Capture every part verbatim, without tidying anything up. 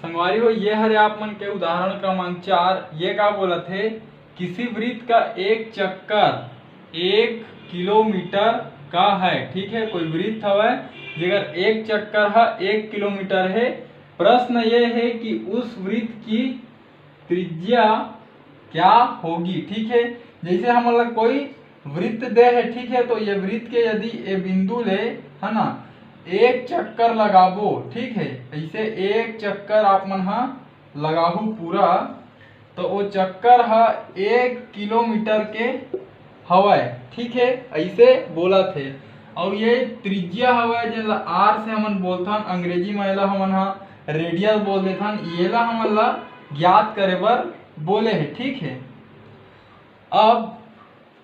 संगवारी हो, ये हरे आप मन के उदाहरण क्रमांक चार। ये का बोलत हे, किसी वृत्त का एक चक्कर एक किलोमीटर का है। ठीक है, कोई वृत्त हवय जेकर एक चक्कर ह एक किलोमीटर है। प्रश्न ये है कि उस वृत्त की त्रिज्या क्या होगी। ठीक है, जैसे हमन ला कोई वृत्त दे है, ठीक है, तो ये वृत्त के यदि ए बिंदु ले, है ना, एक चक्कर लगाबो, ठीक है, ऐसे एक चक्कर आप मन हा लगाहू पूरा, तो वो चक्कर हा एक किलोमीटर के हवय। ठीक है, ऐसे बोलत हे। अउ ये त्रिज्या हवय, जेला आर से हमन बोलथन, अंग्रेजी म एला हमन हा रेडियस बोल देथन, येला हमन ला ज्ञात करे बर बोले हे। ठीक है, अब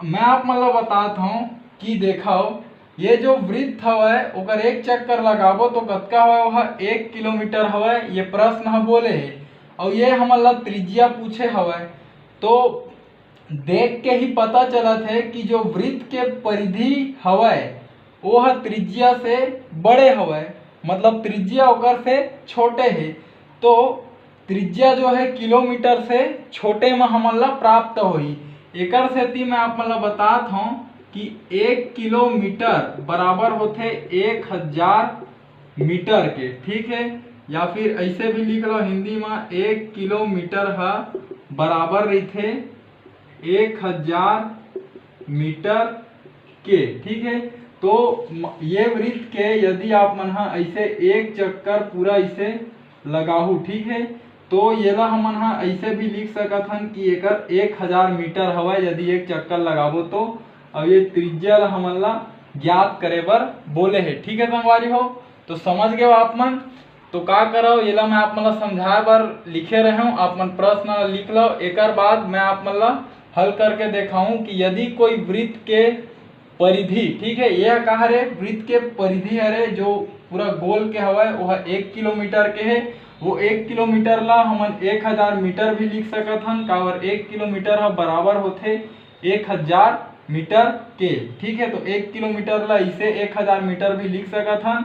मैं आप मन ला बतात हूँ कि देखव, ये जो वृत्त हवय ओकर एक चक्कर लगाबो तो कतका हवय, ओह एक किलोमीटर हवय। ये प्रश्न ह बोले हे, अउ ये हमन ला त्रिज्या पूछे हवय, तो देख के ही पता चलत हे कि जो वृत्त के परिधि हवय ओह त्रिज्या से बड़े हवय, मतलब त्रिज्या ओकर से छोटे हे। तो त्रिज्या जो है किलोमीटर से छोटे म हमन ला प्राप्त होही। एकर सेती मैं आप मन ला बतात हूँ कि एक किलोमीटर बराबर होथे एक हजार मीटर के। ठीक है, या फिर ऐसे भी लिख लो हिंदी म, एक किलोमीटर ह बराबर रहिथे एक हजार मीटर के। ठीक है, तो ये वृत्त के यदि आप मन हा ऐसे एक चक्कर पूरा ऐसे लगाहू, ठीक है, तो येला हमन हा ऐसे भी लिख सकत हन कि एकर एक हजार मीटर हवय यदि एक चक्कर लगाबो तो। अब ये त्रिज्या ला हमन ला ज्ञात करे बर बोले हे। ठीक है संगवारी हो, तो समझ गए आप मन। तो का करव, येला मैं आप मन ला समझाए बर लिखे रहे हूँ, आप मन प्रश्न लिख लो, एकर बाद मैं आप मन ला हल करके देखाऊँ कि यदि कोई वृत्त के परिधि, ठीक है, ये कहा रे, वृत्त के परिधि हरे जो पूरा गोल के हवय, वह एक किलोमीटर के है। वो एक किलोमीटर ला हमन एक हजार मीटर भी लिख सकत हन, काबर एक किलोमीटर ह बराबर होथे एक हजार मीटर के। ठीक है, तो एक किलोमीटर ला इसे एक हजार मीटर भी लिख सकत हन।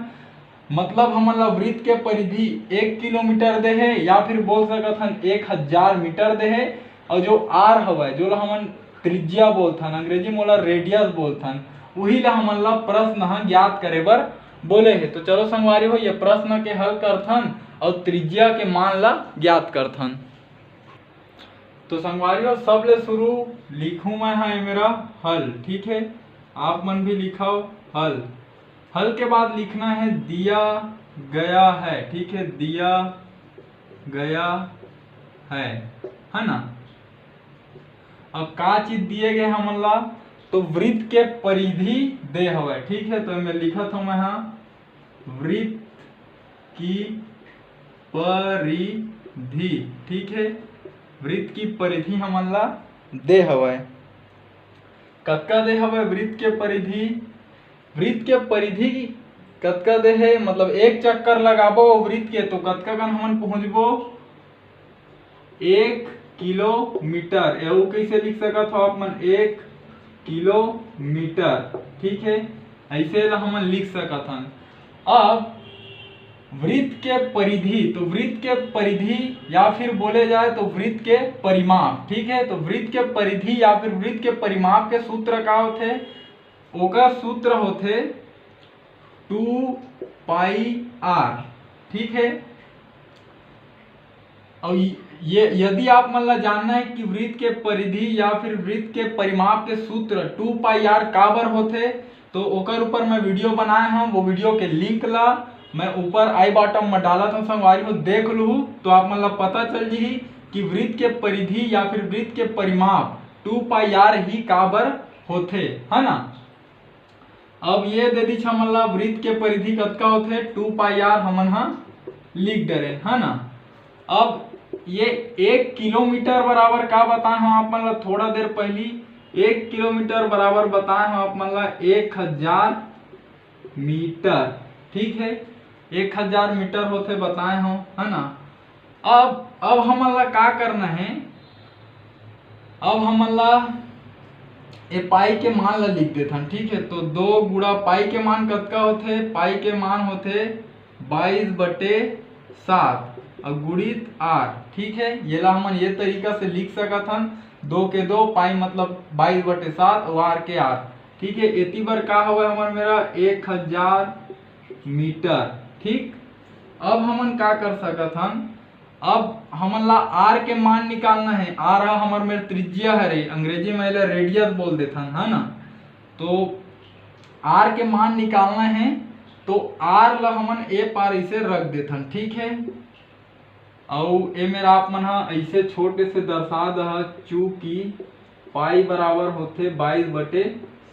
मतलब हमन ला वृत्त के परिधि एक किलोमीटर दे हे, या फिर बोल सकत हन एक हजार मीटर दे हे, और जो आर हवय, जो ला हमन त्रिज्या बोलथन, अंग्रेजी मोला रेडियस बोलथन, उही ला हमन ला प्रश्न ह ज्ञात करे बर बोले हे। तो चलो संगवारी हो, ये प्रश्न के हल करथन और त्रिज्या के मान ला ज्ञात करथन। तो संगवारी हो, सबले शुरू लिखूं मैं हा ये मेरा हल, ठीक है, आप मन भी लिखव हल। हल के बाद लिखना है दिया गया है, ठीक है, दिया गया है, है ना। अब का चीज दिए गए हमन ला, तो वृत्त के परिधि दे हवय, ठीक है, तो मैं लिखत हूं मैं हा वृत्त की परिधि, ठीक है, वृत्त की परिधि हमन ला दे हवय। कतका दे हवय वृत्त के परिधि? वृत्त के परिधि कतका दे हे, मतलब एक चक्कर लगाबो वृत्त के, तो कतका कन हमन पहुंचबो? एक किलोमीटर। एहू कैसे लिख सकत हो आप मन? एक किलोमीटर, ठीक है, ऐसे ला हमन लिख सकत हन। अब वृत्त के परिधि, तो वृत्त के परिधि या फिर बोले जाए तो वृत्त के परिमाप, ठीक है, तो वृत्त के परिधि या फिर वृत्त के परिमाप के सूत्र का होथे? ओकर सूत्र होथे टू पाई आर, ठीक है। और ये, यदि आप मन ला जानना है कि वृत्त के परिधि या फिर वृत्त के परिमाप के सूत्र टू पाई आर काबर होथे, तो ओकर ऊपर मैं वीडियो बनाए हूँ। वो वीडियो के लिंक ला मैं ऊपर आई बॉटम में डालत हूँ, संगवारी हो, देख लूहू तो आप मन ला पता चल जही कि वृत्त के परिधि या फिर वृत्त के परिमाप टू पाई आर ही काबर होथे, है ना। अब ये दे दीछ हमन ला वृत्त के परिधि कतका होथे, टू पाई आर हमन हा लिख डरे, है ना। अब ये एक किलोमीटर बराबर का बताए हम आप मन ला थोड़ा देर पहली, एक किलोमीटर बराबर बताए हम आप मन ला एक हजार मीटर, ठीक है, एक हजार मीटर होथे बताए हम, है ना। अब अब हमन ला का करना है, अब हमन ला ए पाई के मान ला लिख देथन, ठीक है। तो दो गुणा पाई के मान कतका होथे? पाई के मान होथे बाईस बटे सात, अउ गुणित आर। ठीक है, येला हमन ये तरीका से लिख सकत हन, दो के दो, पाई मतलब बाईस बटे सात और आर के आर। ठीक है, एती बर का हवय हमर मेरा एक हजार मीटर। ठीक, अब हमन का कर सकत हन, अब हमन ला आर के मान निकालना है। आर ह हमर मेर त्रिज्या हरे, अंग्रेजी में एला रेडियस बोल देथन, है ना। तो आर के मान निकालना है, तो आर ला हमन ए पार इसे रख देथन। ठीक है, अउ ए मेरा आप मन ह ऐसे छोटे से दर्शा दह, चूंकि पाई बराबर होथे बाईस बटे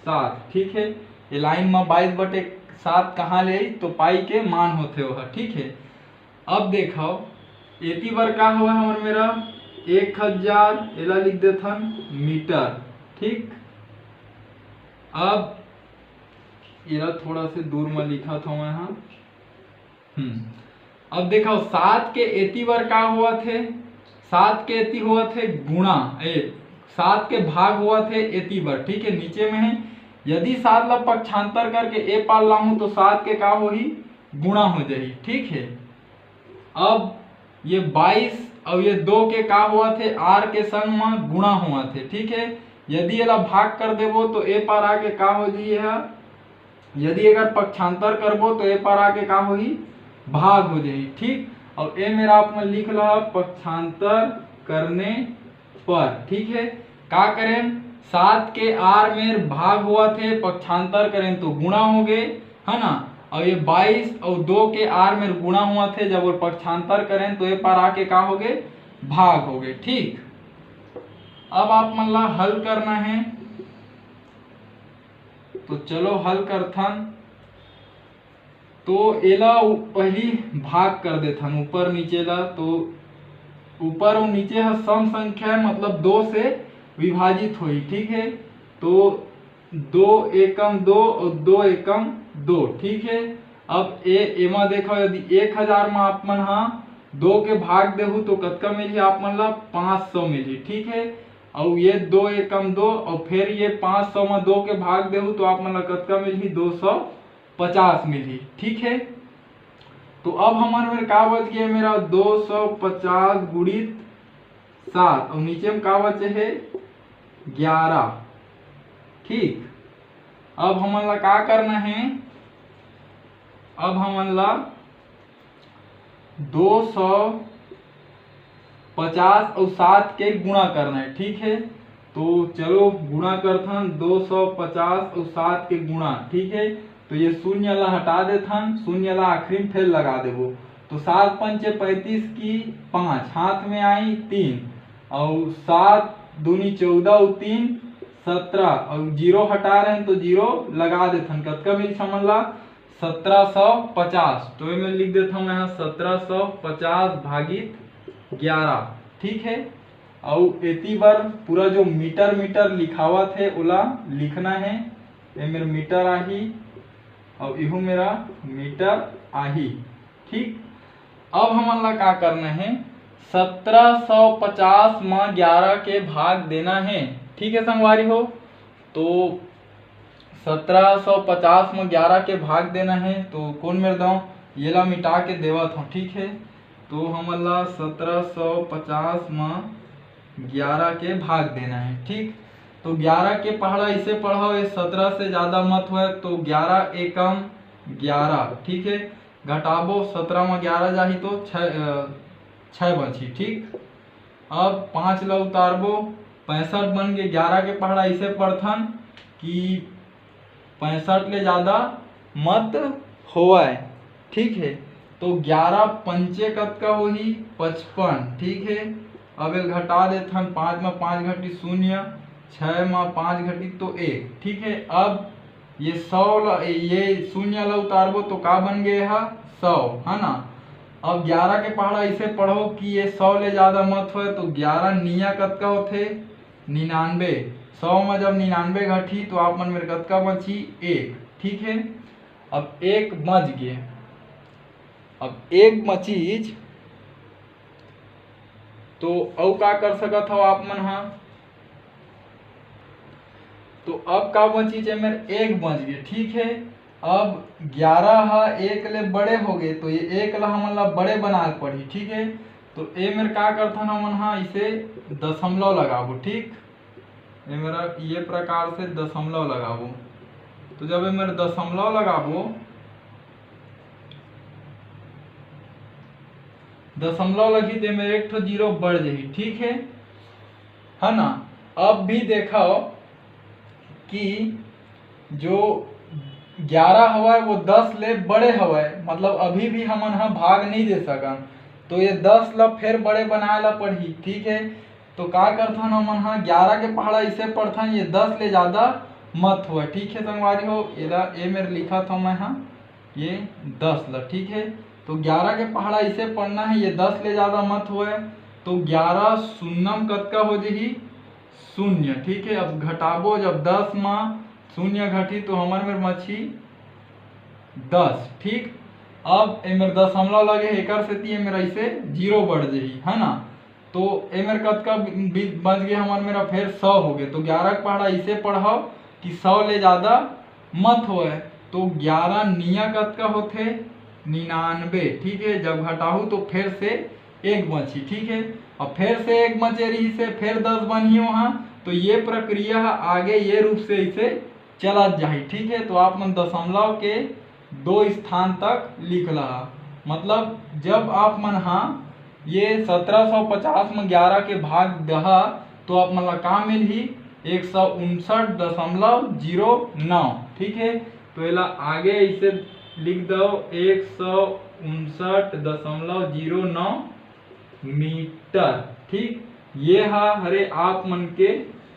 सात। ठीक है, ये लाइन में बाईस बटे सात कहाँ ले आई, तो पाई के मान होथे वह। ठीक है, अब देखो, एती बर का हुआ हमर मेरा एक हजार, एला लिख देथन मीटर। ठीक, अब एला थोड़ा से दूर में लिखत हूँ मैं, हाँ। हम्म, अब देखो, सात के एती बर का होवत हे? सात के एती होवत हे गुणा, ए, सात के भाग होवत हे एती बर। ठीक है, नीचे में है, यदि सात ला पक्षांतर करके ए पार लाहूं तो सात के का होही? गुणा हो जाही। ठीक है, अब ये बाईस और ये दो के का होवत हे? आर के संग में गुणा होवत हे। ठीक है, यदि एला भाग कर देबो तो ए पार आके का हो जाही? यदि एकर पक्षांतर करबो तो ए पार आके का होही? भाग हो जाही। ठीक, और ए मेरा आप मन लिख ला पक्षांतर करने पर। ठीक है, का करें, सात के आर मेर भाग होवत हे, पक्षांतर करें तो गुणा हो गए, है ना। और ये बाईस और दो के आर मेर गुणा होवत हे, जब वो पक्षांतर करें तो ए पार आके का हो गए? भाग हो गए। ठीक, अब आप मन ला हल करना है, तो चलो हल करथन। तो एला उ-, पहली भाग कर देथन ऊपर नीचे ला। तो ऊपर और नीचे ह सम संख्या है, मतलब दो से विभाजित होई। ठीक है, तो दो एकम दो और दो एकम दो। ठीक है, अब ए एमा देखो, यदि एक हजार में आप मन हा दो के भाग देहू तो कतका मिलही आप मन ला? पाँच सौ मिलही। ठीक है, और ये दो एकम दो और फिर ये पाँच सौ में दो के भाग देहू तो आप मन ला कतका मिलही? दो सौ पचास मिलही। ठीक है, तो अब हमर मेर का बच गया? मेरा दो सौ पचास गुणित सात और नीचे में का बचे है? ग्यारह। ठीक, अब हमन ला का करना है? अब हमन ला दो सौ पचास और सात के गुणा करना है। ठीक है, तो चलो गुणा करथन, दो सौ पचास और सात के गुणा। ठीक है, तो ये शून्य ला हटा देथन, शून्य ला आखिरी में फेर लगा देबो। तो सात पंचे पैंतीस की पाँच, हाथ में आई तीन, और सात दूनी चौदह और तीन सत्रह, और जीरो हटा रहे हैं तो जीरो लगा देथन। कतका मिलही हमन ला? सत्रह सौ पचास। तो एमे लिख देथन मैं, सत्रह सौ पचास भागित ग्यारह। ठीक है, अउ एती बर पूरा जो मीटर मीटर लिखावत है ओला लिखना है। ये मेर मीटर आही, अउ इहू मेरा मीटर आही। ठीक, अब हमन ला का करना है? सत्रह सौ पचास म ग्यारह के भाग देना है। ठीक है संगवारी हो, तो सत्रह सौ पचास म ग्यारह के भाग देना है। तो कोन मेर दव, येला मिटा के देवत हूँ। ठीक है, तो हमन ला सत्रह सौ पचास म ग्यारह के भाग देना है। ठीक, तो ग्यारह के पहाड़ा इसे पढ़ो, ये सत्रह से ज्यादा मत होए, तो ग्यारह एकम ग्यारह। ठीक है, घटाबो, सत्रह म ग्यारह जाही तो छः, अ, छः बची। ठीक, अब पाँच ला उतारबो, पैंसठ बन के ग्यारह के पहाड़ा इसे पढ़थन कि पैंसठ ले ज्यादा मत होवय। ठीक है, तो ग्यारह पंचे कतका होही? पचपन। ठीक है, अब एल घटा देथन, पाँच में पाँच घटी शून्य, छः में पाँच घटी तो एक। ठीक है, अब ये सौ ल-, ये शून्य ला उतारबो तो का बन गए हा? सौ, है ना। अब ग्यारह के पहाड़ा इसे पढ़ो कि ये सौ ले ज्यादा मत होए, तो ग्यारह निया कतका होथे? निन्यानवे। सौ में जब निन्यानवे घटी तो आप मन मेर कतका बची? एक। ठीक है, अब एक बच गए, अब एक बचीच तो अउ का कर सकत हव आप मन हा? तो अब का बचीच, एमेर एक बच गए। ठीक है, अब ग्यारह ह एक ले बड़े हो गए, तो ये एक ला हमन ला बड़े बनाए ल पड़ही, ठीक है। तो ए मेर का करथन हमन हा, इसे दशमलव लगाबो, ठीक। ए मेरा ये प्रकार से दशमलव लगाबो। तो जब ए मेर दशमलव लगाबो, दशमलव लगी तो ए मेर एक ठो जीरो बढ़ जाही, ठीक है, है ना। अब भी देखो कि जो ग्यारह हवय वो दस ले बड़े हवय, मतलब अभी भी हमन ह भाग नहीं दे सकन, तो ये दस ला फेर बड़े बनाए ला पड़ही, ठीक है। तो का करथन हमन ह, ग्यारह के पहाड़ा इसे पढ़थन, ये दस ले ज्यादा मत होवय, ठीक है संगवारी हो। एला ए मेर लिखत हव मैं ह, ये दस ला, ठीक है। तो ग्यारह के पहाड़ा इसे पढ़ना है, ये दस ले ज्यादा मत होवय। तो ग्यारह शून्यम कतका हो जही? शून्य, ठीक है। अब घटाबो, जब दस मा शून्य घटी तो हमर मेर बची दस, ठीक। अब ए मेर दशमलव लगे, एकर सेती ए मेर ऐसे जीरो बढ़ जही, है ना। तो ए मेर कतका बि-, बि-, बच गए हमर मेरा फेर सौ हो गए। तो ग्यारह के पहाड़ा इसे पढ़ाओ कि सौ ले ज्यादा मत होए। तो ग्यारह निया कतका होथे? निन्यानवे, ठीक है। जब घटाहू तो फेर से एक बची, ठीक है। अब फेर से एक बचे रही से फेर दस बनही वहाँ, तो ये प्रक्रिया ह आगे ये रूप से इसे चलत जाही, ठीक है। तो आप मन दशमलव के दो स्थान तक लिख लहा, मतलब जब आप मन हा ये सत्रह सौ पचास में ग्यारह के भाग दहा तो आप मन ला का मिलही? एक सौ उनसठ दशमलव जीरो नौ, ठीक है। तो एला आगे इसे लिख दो, एक सौ उनसठ दशमलव जीरो नौ मीटर, ठीक। ये हा हरे आप मन के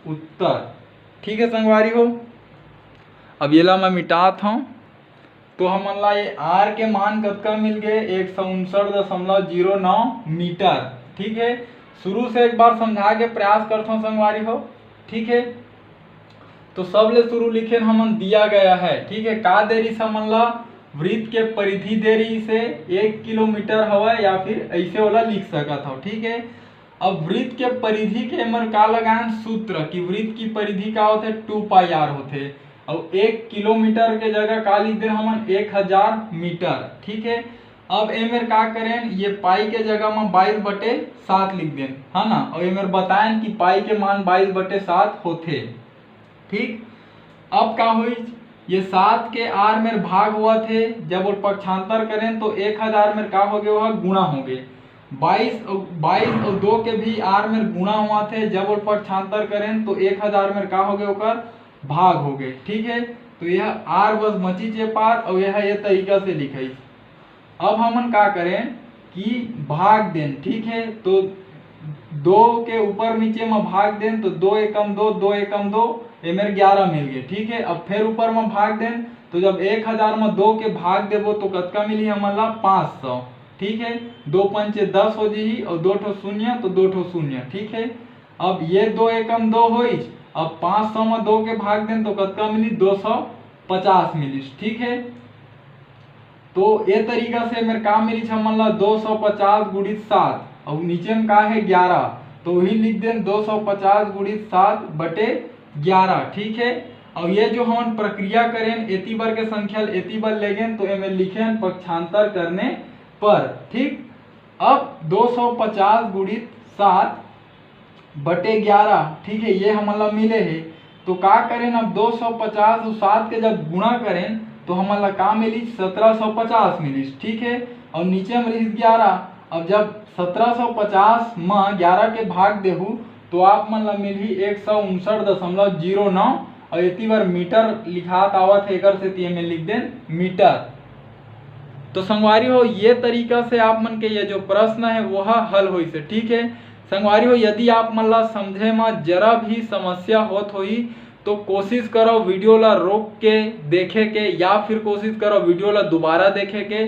उत्तर, ठीक है संगवारी हो। अब येला मैं मिटात हूँ, तो हमन ला ये आर के मान कतका मिल गए? एक सौ उनसठ दशमलव जीरो नौ मीटर, ठीक है। शुरू से एक बार समझा के प्रयास करथों संगवारी हो, ठीक है। तो सबले शुरू लिखेन हमन दिया गया है, ठीक है। का दे रही हमन ला? वृत्त के परिधि दे रही से एक किलोमीटर हवय या फिर ऐसे वाला लिख सकत हो, ठीक है। अब वृत्त के परिधि के एमर का लगाएन सूत्र कि वृत्त की परिधि का होथे? टू पाई आर होथे। और एक किलोमीटर के जगह का लिख देन हमन? एक हजार मीटर, ठीक है। अब एमेर का करेन, ये पाई के जगह में बाईस बटे सात लिख देन, है ना। और एमेर बताएन कि पाई के मान बाईस बटे सात होथे, ठीक। अब का होइस, ये सात के आर मेर भाग हुआ थे, जब वो पक्षांतर करें तो एक हजार मेर का हो गए, वह गुणा हो गए। बाईस, बाईस और दो के भी आर मेर गुणा हुआ थे, जब वो पक्षांतर करें तो एक हजार मेर का हो गए, ओकर भाग हो गए, ठीक है। तो यह आर बस बची चे पार और यह ये तरीका से लिखाई। अब हमन का करें कि भाग देन, ठीक है। तो दो के ऊपर नीचे में भाग देन, तो दो एकम दो, दो एकम दो, एमेर ग्यारह मिल गए, ठीक है। अब फिर ऊपर में भाग देन, तो जब एक हजार में दो के भाग देबो तो कतका मिली हमन ला? पाँच सौ, ठीक है। दो पंचे दस हो जाही और दो ठो शून्य तो दो ठो शून्य, ठीक है। अब ये दो एकम दो होइस, अब पाँच सौ में दो के भाग देन तो कतका मिली? दो सौ पचास मिलिस, ठीक है। तो ये तरीका से मेरे का मिली हमन ला दो सौ पचास गुणित सात, और नीचे में का है? ग्यारह, तो वही लिख देन दो सौ पचास गुणित सात बटे ग्यारह, ठीक है। और ये जो हमन प्रक्रिया करेन, एती बर के संख्या ल एती बर ले गेन, तो एमे लिखेन पक्षांतर करने पर, ठीक। अब दो सौ पचास गुणित सात बटे ग्यारह, ठीक है, ये हमन ला मिले हे। तो का करेन, अब दो सौ पचास और सात के जब गुणा करेन तो हमन ला का मिलिस? सत्रह सौ पचास मिलिस, ठीक है। और नीचे में रहिस ग्यारह। अब जब सत्रह सौ पचास में ग्यारह के भाग देहू तो आप मन ला मिलही एक सौ उनसठ दशमलव जीरो नौ, और एती बर मीटर लिखात आवत है, एकर सेती एमे लिख देन मीटर। तो संगवारी हो, ये तरीका से आप मन के ये जो प्रश्न है वो ह हल होइस हे, ठीक है। संगवारी हो, यदि आप मन ला समझे में जरा भी समस्या होत होही तो कोशिश करो वीडियो ला रोक के देखे के, या फिर कोशिश करो वीडियो ला दोबारा देखे के।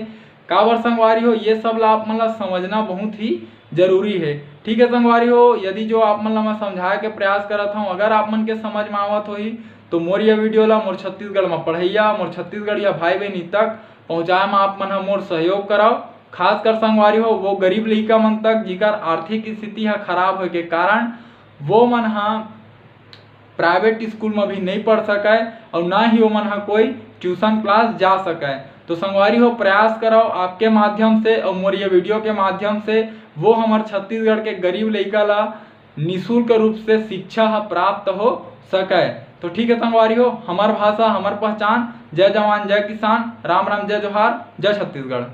काबर संगवारी हो, ये सब ला आप मन ला समझना बहुत ही जरूरी है, ठीक है संगवारी हो। यदि जो आप मन ला मैं समझाए के प्रयास करत हूँ, अगर आप मन के समझ में आवत होही तो मोर ये वीडियो ला मोर छत्तीसगढ़ में पढ़ैया, मोर छत्तीसगढ़िया भाई बहनी तक पहुँचाए में आप मन ह मोर सहयोग करव। खासकर संगवारी हो, वो गरीब लइका मन तक जिकर आर्थिक स्थिति ह खराब होए के कारण वो मन ह प्राइवेट स्कूल में भी नहीं पढ़ सकय और ना ही वो मन ह कोई ट्यूशन क्लास जा सके। तो संगवारी हो, प्रयास करव आपके माध्यम से और मोर ये वीडियो के माध्यम से वो हमर छत्तीसगढ़ के गरीब लइका ला निशुल्क रूप से शिक्षा ह प्राप्त हो सके। तो ठीक है संगवारी हो, हमर भाषा हमर पहचान। जय जवान, जय किसान, राम राम, जय जोहार, जय छत्तीसगढ़।